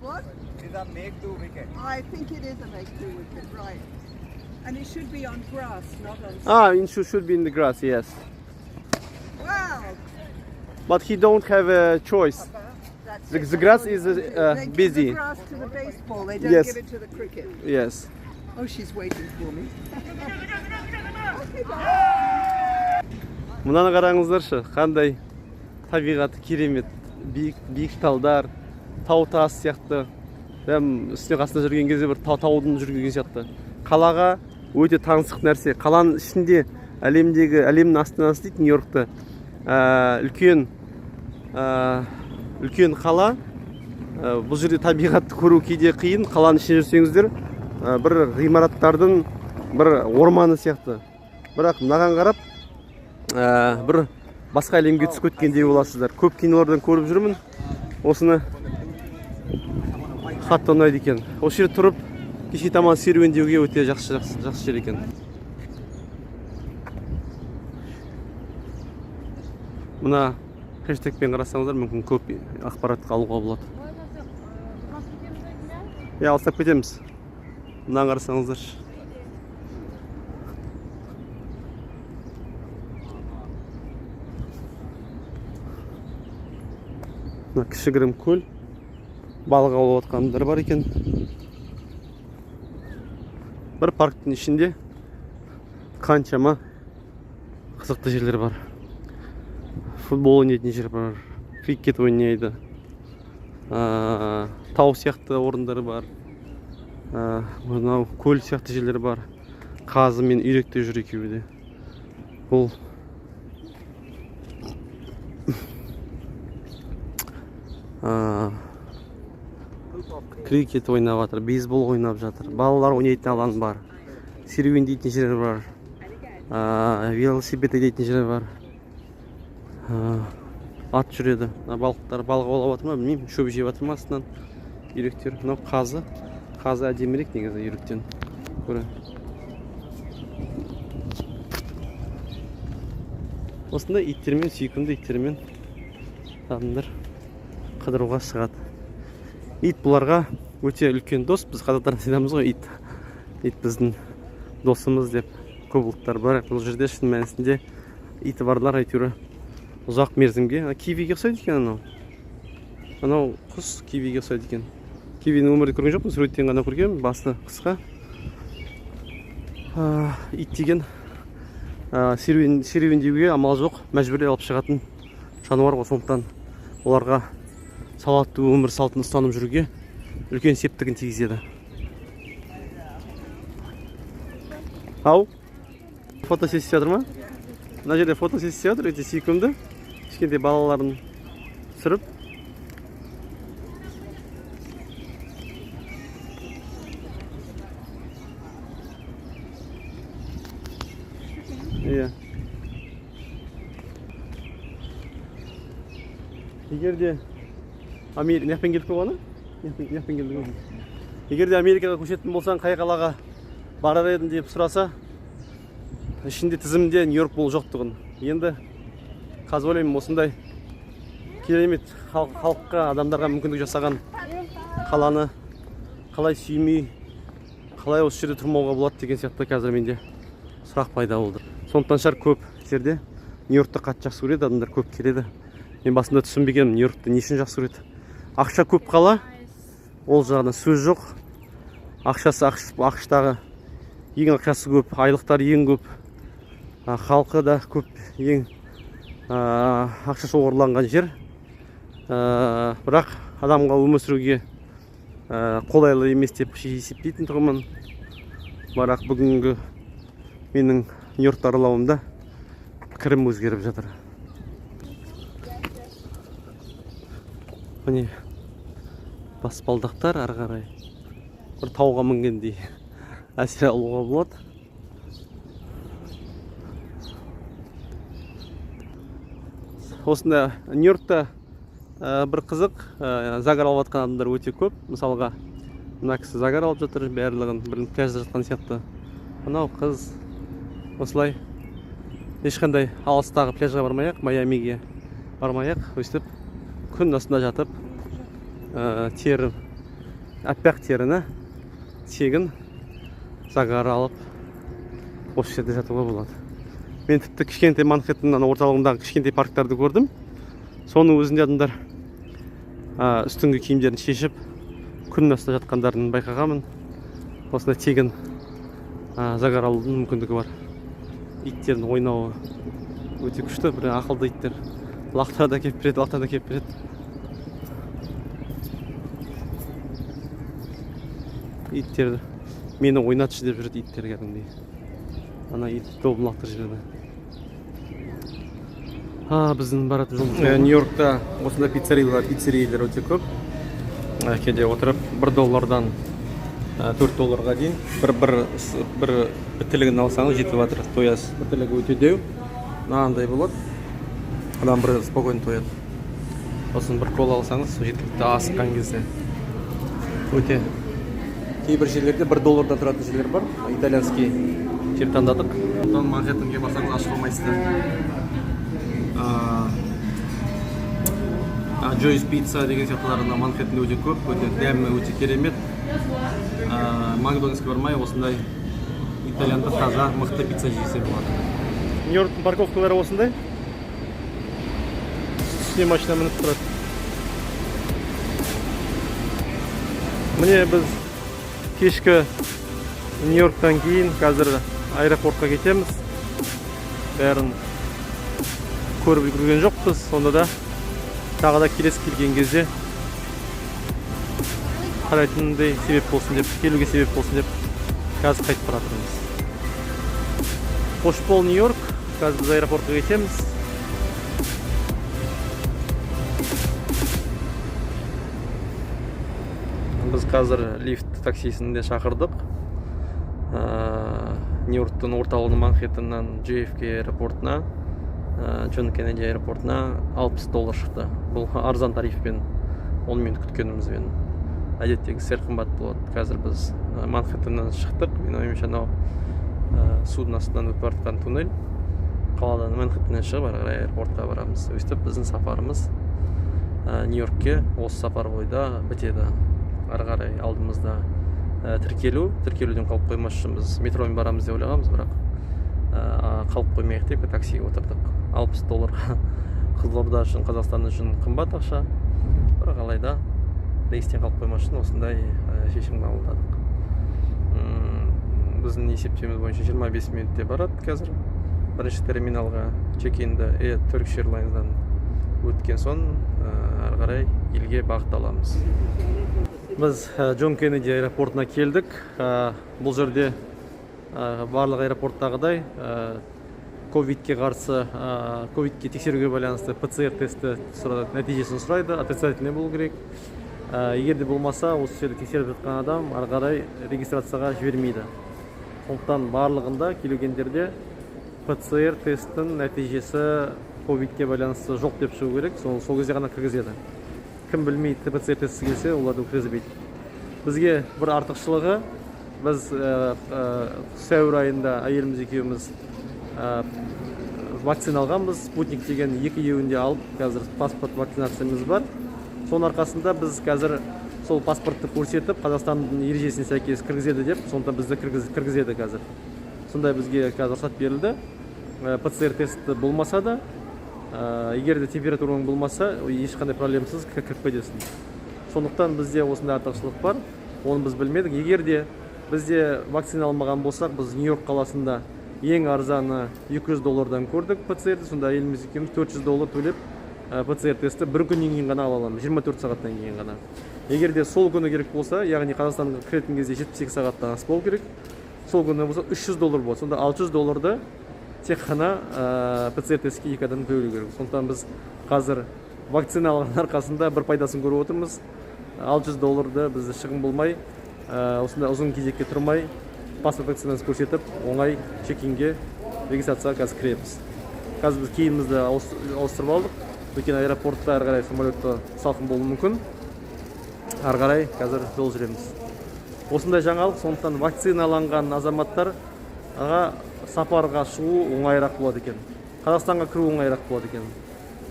What? Is a make do wicket. I think it is a make do wicket, right. And it should be on grass, not on. Ah, it should be in the grass, yes. Wow! But he don't have a choice. That's The it. the grass is They give busy. the grass to the baseball, they don't Yes. give it to the cricket. Yes. Oh, she's waiting for me. Okay, bye. Мынаны қараңыздаршы, қандай табиғаты керемет. Биік, биік талдар, тау тас сияқты. Прям үстіне қасында жүрген кезде бір таудың жүрген сияқты. Қалаға өте таңсық нәрсе. Қаланың ішінде әлемдегі, әлемнің астанасы дейді Нью-Йоркты. Үлкен үлкен қала. Бұл жерде табиғатты көру кейде қиын. Қаланың ішінде жүрсеңіздер, бір ғимараттардың бір орманы сияқты. Бірақ мынаған қарап бір басқа әлемге түсіп кеткендей боласыздар. Көп кинолардан көріп жүрмін. Осыны қатты ұнайды екен. Осы жерде тұрып кешке таман серуендеуге өте жақсы, жақсы, жақсы жер екен. Мына хэштегпен қарасаңыздар, мүмкін көп ақпарат алуға болады. Иә, алыстап кетеміз. Мынаны қарасаңыздаршы. Мына кішігірім көл. Балық аулап жатқандар бар екен. Бір парктің ішінде қаншама қызықты жерлер бар. Футбол ойнайтын жер бар, крикет ойнайды. Тау сияқты орындар бар. Мынау көл сияқты жерлер бар. Қазы мен үйрек те жүр екеуі де. Бұл крикет ойнап жатыр, бейсбол ойнап жатыр. Балалар ойнайтын алаң бар. Серуендейтін жер бар. Велосипед айдайтын жер бар. Ат жүреді. Мына балықтар балық аулап жатыр ма, білмеймін, шөп жеп жатыр ма астынан. Үйректер. Мынау қазы. Қазы әдемірек негізі үйректен гөрі. Осындай иттермен, сүйкімді иттермен адамдар қыдыруға шығады. Ит бұларға өте үлкен дос. Біз қазақтар айтамыз ғой, ит. Ит біздің досымыз деп көп ұлттар бар. Бұл жерде шын мәнісінде иті барлар әйтеуір ұзақ мерзімге. Кивиге ұқсайды екен анау. Анау құс кивиге ұқсайды екен. Кивині өмірде көрген жоқпын, суреттен ғана көргенмін, басы қысқа. Ит деген серуендеуге амал жоқ, мәжбүрлеп алып шығатын жануар ғой. Сондықтан оларға салауатты өмір салтын ұстанып жүруге үлкен септігін тигізеді. Ау, фотосессия жатыр ма? Мына жерде фотосессия жатыр, өте сүйкімді. Кішкентай балаларын түсіріп. Иә. Егер де Америкадан келдік қой, ана? Келдік қой. Егер де Америкаға көшетін болсаң, қай қалаға барар едің деп сұраса, ішінде тізімде Нью-Йорк бол жоқтығын. Енді қазір ойлаймын, осындай керемет халыққа, адамдарға мүмкіндік жасаған қаланы қалай сүймей, қалай осы жерде тұрмауға болады деген сияқты қазір менде сұрақ пайда болды. Сондықтан шығар көп жерде Нью-Йоркті қатты жақсы көреді, адамдар көп келеді. Мен басында түсінбегенмін, Нью-Йоркті не үшін жақсы көреді. Ақша көп қала, ол жағынан сөз жоқ. Ақшасы ақштағы ең ақшасы көп, айлықтары ең көп, халқы да көп, ең ақша шоғырланған жер. Бірақ адамға өмір сүруге қолайлы емес деп есептейтін тұғынмын. Бірақ бүгінгі менің Нью-Йоркті аралауымда пікірім өзгеріп жатыр. Міне баспалдақтар ары қарай бір тауға мінгендей әсер алуға болады. Осында Нью-Йоркта бір қызық, загар алып жатқан адамдар өте көп. Мысалға, мына кісі загар алып жатыр, барлығын бір пляжда жатқан сияқты. Мынау қыз осылай ешқандай алыстағы пляжға бармай-ақ, Майамиге бармай-ақ, өстіп күн астында жатып, тері, аппақ теріні тегін загар алып осы жерде жатуға болады. Мен тіпті кішкентай Манхэттеннің орталығындағы кішкентай парктарды көрдім. Соның өзінде адамдар үстіңгі киімдерін шешіп күн астында жатқандарын байқағанмын. Осындай тегін загар алудың мүмкіндігі бар. Иттердің ойнауы өте күшті, бір ақылды иттер. Лақтыра да келіп береді, лақтыра да келіп береді. Иттер мені ойнатшы деп жүреді, иттер кәдімгідей. Ана ит добын лақтырып жіберді. Біздің баратын жолымыз. Нью-Йоркта осындай пиццериялар өте көп. Кейде отырып $1-дан $4 дейін бір бітілігін алсаңыз жетіп жатыр, тоясыз. Бітілігі өте деу, мынандай болады. Адам бір спокойно тояды. Сосын бір кола алсаңыз жеткілікті асыққан кезде. Өте кейбір жерлерде $1-дан тұратын жерлер бар. Итальянский жер таңдадық. Одан Манхэттенге барсаңыз аш қалмайсыздар. Joy's Pizza деген сияқтылар Манхэттенде өте көп, өте дәмі өте керемет. Макдональдске бармай осындай итальяндық таза мықты пицца жесе болады. Нью-Йорктың парковкалары осындай. Үстіне машина мініп тұрады. Міне біз кешкі Нью-Йорктан кейін қазір аэропортқа кетеміз. Бәрін көріп үлгерген жоқпыз, сонда да тағы да келесі келген кезде қарайтындай себеп болсын деп, келуге себеп болсын деп қазір қайтып бара жатырмыз. Қош бол, Нью-Йорк. Қазір біз аэропортқа кетеміз. Біз қазір лифт таксисін де шақырдық. Нью-Йорктың орталығынан Манхэттеннан JFK аэропортына, Джон Кеннеди аэропортына $60 шықты. Бұл арзан тарифпен 10 минут күткенімізбен. Әдеттегі сәл қымбат болады. Қазір біз Манхэттеннан шықтық. Менің ойымша, анау судың астынан өтіп бара жатқан туннель. Қаладан, Манхэттеннен шығып, ары қарай аэропортқа барамыз. Өйстіп біздің сапарымыз Нью Йоркке осы сапар бойда бітеді. Ары қарай алдымызда тіркелу. Тіркелуден қалып қоймас үшін біз метромен барамыз деп ойлағанбыз, бірақ қалып қоймайық деп таксиге отырдық. 60 доллар Қызылорда үшін, Қазақстан үшін қымбат ақша, бірақ алайда рейстен қалып қоймас үшін осындай шешім қабылдадық. Біздің есептеуіміз бойынша 25 минутте барады қазір бірінші терминалға. Check-in ді Turkish Airlines'дан өткен соң, ары қарай елге бағыт аламыз. Біз Джон Кеннеди аэропортына келдік. Бұл жерде барлық аэропорттағыдай ковидке қарсы, ковидке тексеруге байланысты ПЦР тесті сұрады, нәтижесін сұрайды, отрицательный болу керек. Егер де болмаса, осы жерде тексеріп жатқан адам ары қарай регистрацияға жібермейді. Сондықтан барлығында келгендерде ПЦР тесттің нәтижесі ковидке байланысты жоқ деп шығу керек. Сол кезде ғана кіргізеді. Кім білмейді, ПЦР тестісі келсе, оларды кіргізбейді. Бізге бір артықшылығы, біз сәуір айында әйеліміз екеуміз вакцина алғанбыз, Спутник деген, екеуін де алып, қазір паспорт вакцинациямыз бар. Соның арқасында біз қазір сол паспортты көрсетіп, Қазақстанның ережесіне сәйкес кіргізеді деп, сондықтан бізді кіргізеді қазір. Сондай бізге қазір рұқсат берілді. ПЦР тесті болмаса да, егер де температураң болмаса, ешқандай проблемасыз кіріп кетесің. Сондықтан бізде осындай артықшылық бар, оны біз білмедік. Егер де бізде вакцина алмаған болсақ, біз Нью Йорк қаласында ең арзаны 200 доллардан көрдік ПЦР. Сонда әйеліміз екеуміз 400 доллар төлеп, ПЦР тестті бір күннен кейін ғана ала аламыз, 24 сағаттан кейін ғана. Егер де сол күні керек болса, яғни Қазақстанға кіретін кезде 72 сағаттан аспау керек, сол күні болса, 300 доллар болады. Сонда 600 долларды тек қана ПЦР тестке екі адам төлеу керек. Сондықтан біз қазір вакцина алған арқасында бір пайдасын көріп отырмыз: 600 долларды біз шығын болмай, осындай ұзын кезекке тұрмай, паспорт вакцинасын көрсетіп, оңай check-in ге, регистрацияға қазір кіреміз. Қазір біз киімімізді ауыстырып алдық, өйткені аэропортта, ары қарай самолетта салқын болуы мүмкін. Ары қарай қазір жол жүреміз. Осындай жаңалық. Сондықтан вакциналанған азаматтарға сапарға шығу оңайырақ болады екен, Қазақстанға кіру оңайырақ болады екен.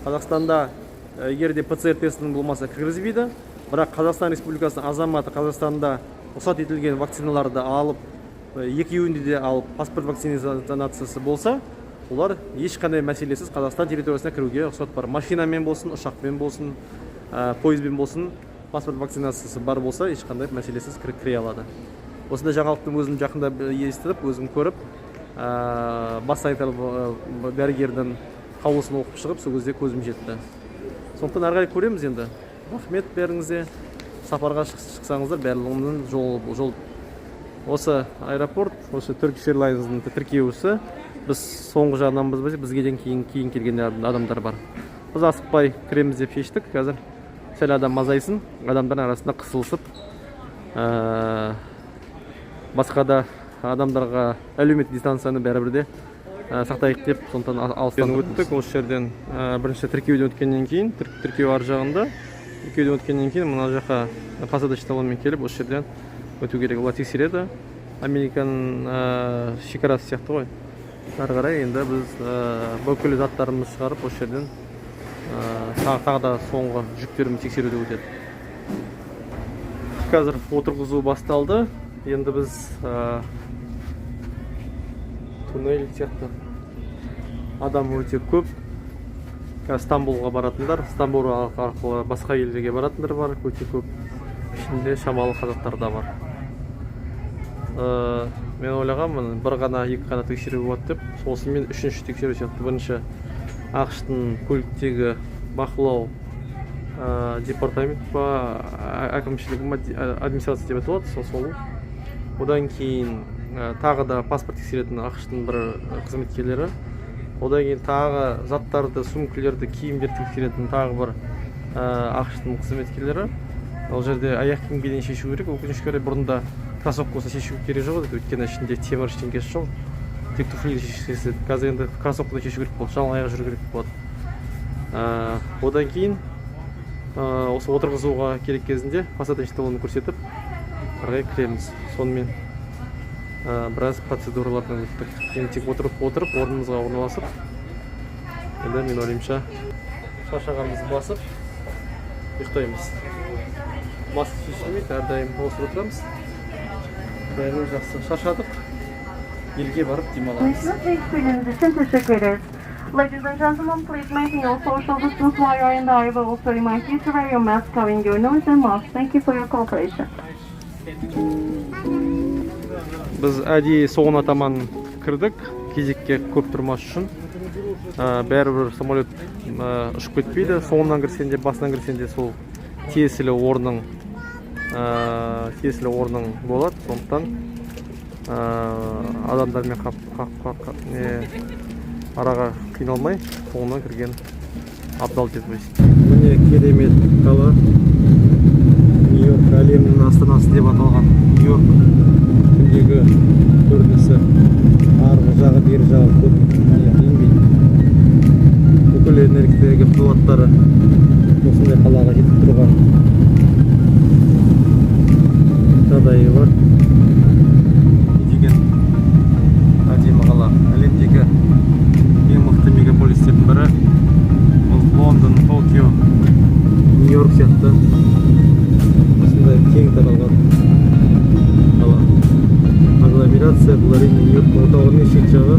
Қазақстанда егер де ПЦР тестінің болмаса, кіргізбейді, бірақ Қазақстан Республикасының азаматы Қазақстанда рұқсат етілген вакциналарды алып, екеуін де алып, паспорт вакцинациясы болса, олар ешқандай мәселесіз Қазақстан территориясына кіруге рұқсат бар. Машинамен болсын, ұшақпен болсын, пойызбен болсын, паспорт вакцинациясы бар болса, ешқандай мәселесіз кіре алады. Осындай жаңалықты өзім жақында естіп, өзім көріп, бас санитар дәрігердің қаулысын оқып шығып, сол кезде көзім жетті. Сондықтан ары қарай көреміз енді. Рахмет бәріңізге. Сапарға шықсаңыздар, барлығының жол, жол осы аэропорт, осы Turkish Airlines'ның тіркеусі. Біз соңғы жағынанбыз ба, бізге дейін кейін келген адамдар бар. Біз асықпай кіреміз деп шештік. Қазір сәл адам азайсын, адамдардың арасында қысылысып, басқа да адамдарға әлеуметтік дистанцияны бәрібір де сақтайық деп, сондықтан алыстан өттік осы жерден. Бірінші тіркеуден өткеннен кейін, тіркеу ар жағында, тіркеуден өткеннен кейін мына жаққа посадочный талонмен келіп, осы жерден өту керек. Олар тексереді, Американың шекарасы сияқты ғой. Ары қарай енді біз бүкіл заттарымызды шығарып, осы жерден тағы да соңғы жүктерімізді тексеруде өтеді. Қазір отырғызу басталды. Енді біз туннель сияқты, адам өте көп. Қазір Стамбулға баратындар, Стамбул арқылы басқа елдерге баратындар бар, өте көп. Ішінде шамалы қазақтар да бар. Мен ойлағанмын, бір ғана, екі ғана тексеру болады деп. Осымен үшінші тексеру сияқты. Бірінші АҚШ-тың көліктегі бақылау департамент па, әкімшілігі ма, администрация деп аталады, сол. Одан кейін тағы да паспорт тексеретін АҚШ-тың бір қызметкерлері. Одан кейін тағы заттарды, сумкалерді, киімдерді тексеретін тағы бір АҚШ-тың қызметкерлері. Ол жерде аяқ киімге дейін шешу керек. Өкінішке орай, бұрында кроссовка болса, шешу керек жоқ еді, өйткені ішінде темір, ештеңкесі жоқ, тек туфли шешеді. Қазір енді кроссовканы шешу керек болды, жалаң аяқ жүру керек болады. Одан кейін осы отырғызуға керек кезінде посадочный талонын көрсетіп, ары қарай кіреміз. Сонымен біраз процедуралардан өттік. Енді тек отырып, орнымызға орналасып Енді мен ойымша, шаршағанымызды басып, ұйықтаймыз. Маска шешілмейді, әрдайым осып отырамыз. Бәрі жақсы, шаршадық, елге барып демаламыз. Işbirliğiniz için teşekkür ederiz. Ladies and gentlemen, please maintain your social distance while you are in the air. We also remind you to wear your mask covering your nose and mouth. Thank you for your cooperation. Біз әдейі соңына таман кірдік, кезекке көп тұрмас үшін. Бәрібір самолет ұшып кетпейді. Соңынан кірсең де, басынан кірсең де, сол тиесілі орның болады. Сондықтан адамдармен қап, қап, қап, қап, не, араға қиналмай, соңынан кірген абзал деп ойлаймын. Міне, керемет қала Нью Йорк, әлемнің астанасы деп аталған Нью Йорк күндегі көрінісі. Арғы жағы, бері жағы көрінбейді. Бүкіл энергетика қуаттары осындай қалаға жетіп тұрған жағдайы бар. Не деген әдемі қала! Әлемдегі ең мықты мегаполистердің бірі. Бұл Лондон, Токио, Нью Йорк сияқты осындай кең таралған қала, агломерация. Бұл, әрине, Нью Йорктың орталығы мен шет жағы.